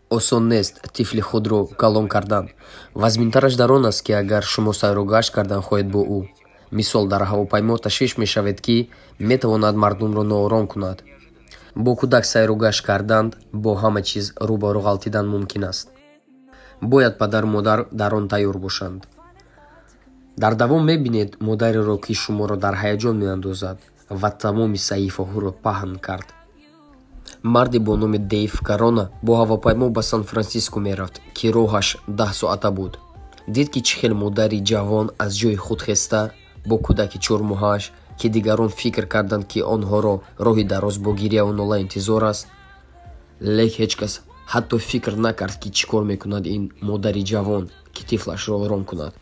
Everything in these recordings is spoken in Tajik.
Осон нест тифли худро калон кардан. Вазминтараш дар он аст, ки агар шумо сайру гашт кардан хоҳед бо ӯ, мисол, дар ҳавопаймо, ташвиш мешавед, ки метавонад мардумро ноором кунад. Бо кӯдак сайру гашт кардан бо ҳама чиз рӯ ба рӯ ғалтидан мумкин аст. Бояд падару модар дар он тайёр бошанд. Дар давом мебинед модареро, ки шуморо дар ҳаяҷон меандозад ва тамоми саҳифаҳоро паҳн кард. Марде бо номи Дейв Карона бо ҳавопаймо ба Сан-Франсиско мерафт, ки роҳаш 10 соата буд. Дид, ки чӣ хел модари ҷавон аз ҷои худ хеста бо кӯдаки 4 моҳааш, ки дигарон фикр карданд, ки онҳоро роҳи дароз бо гиряву нола интизор аст. Лек ҳеҷ кас ҳатто фикр накард, ки чӣ кор мекунад ин модари ҷавон, ки тифлашро ором кунад.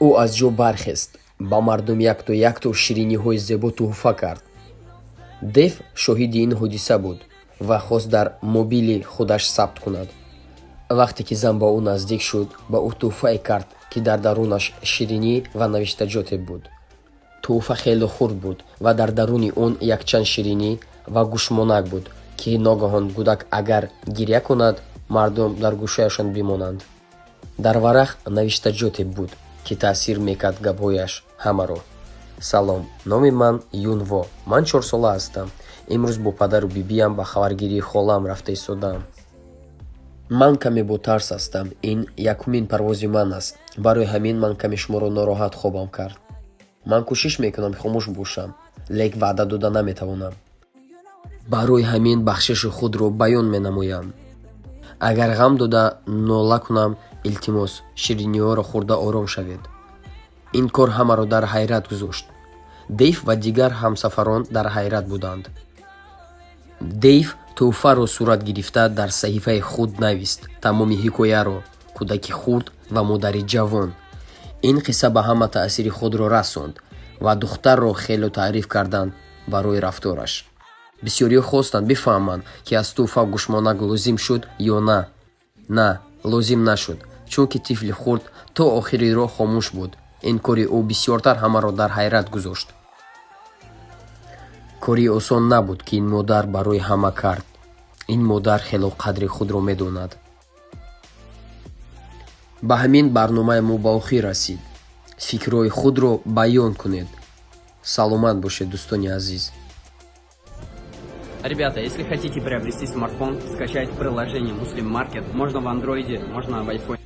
Ӯ аз ҷо бархест, ба мардум якто якто шириниҳои зебо тӯҳфа кард. Дейв шоҳиди ин ҳодиса буд ва хост дар мобили худаш сабт кунад. Вақте ки зан ба ӯ наздик шуд, ба ӯ тӯҳфае кард, ки дар дарунаш ширинӣ ва навиштаҷоте буд. Тӯҳфа хеле хурд буд ва дар даруни он якчанд ширинӣ ва гӯшмонак буд, ки ногаҳон кӯдак агар гиря кунад, мардум дар гӯшаашон бимонанд. Дар варақ навиштаҷоте буд, ки таъсир мекард гапҳояш ҳамаро: «Салом, номи ман Юнво, ман 4 сола ҳастам. Имрӯз бо падару бибиям ба хабаргирии холаам рафта истодаам. Ман каме ботарс ҳастам. Ин якумин парвози ман аст, барои ҳамин ман каме шуморо нороҳат хоҳам кард. Ман кӯшиш мекунам хомӯш бошам, лек ваъда дода наметавонам. Барои ҳамин бахшиши худро баён менамоям. Агар ғам дода нола кунам, илтимос, шириниҳоро хӯрда ором шавед». Ин кор ҳамаро дар ҳайрат гузошт. Дейв ва дигар ҳамсафарон дар ҳайрат буданд. Дейв тӯҳфаро сурат гирифта, дар саҳифаи худ навист тамоми ҳикояро: кӯдаки хурд ва модари ҷавон. Ин қисса ба ҳама таъсири худро расонд ва духтарро хело таъриф карданд барои рафтораш. Бисёриҳо хостанд бифаҳманд, ки аз тӯҳфа гӯшмонак лозим шуд ё на. На, лозим нашуд, чунки тифли хурд то охири роҳ хомӯш буд. Ин кори ӯ бисёртар ҳамаро дар ҳайрат гузошт. Кори осон набуд, ки ин модар барои ҳама кард. Ин модар хело қадри худро медонад. Ба ҳамин барномаи мо ба охир расид. Фикрҳои худро баён кунед. Саломат бошед, дӯстони азиз. Ребята, если хотите приобрести смартфон, скачать приложение Muslim Market. Можно в андроиде, можно в айфоне.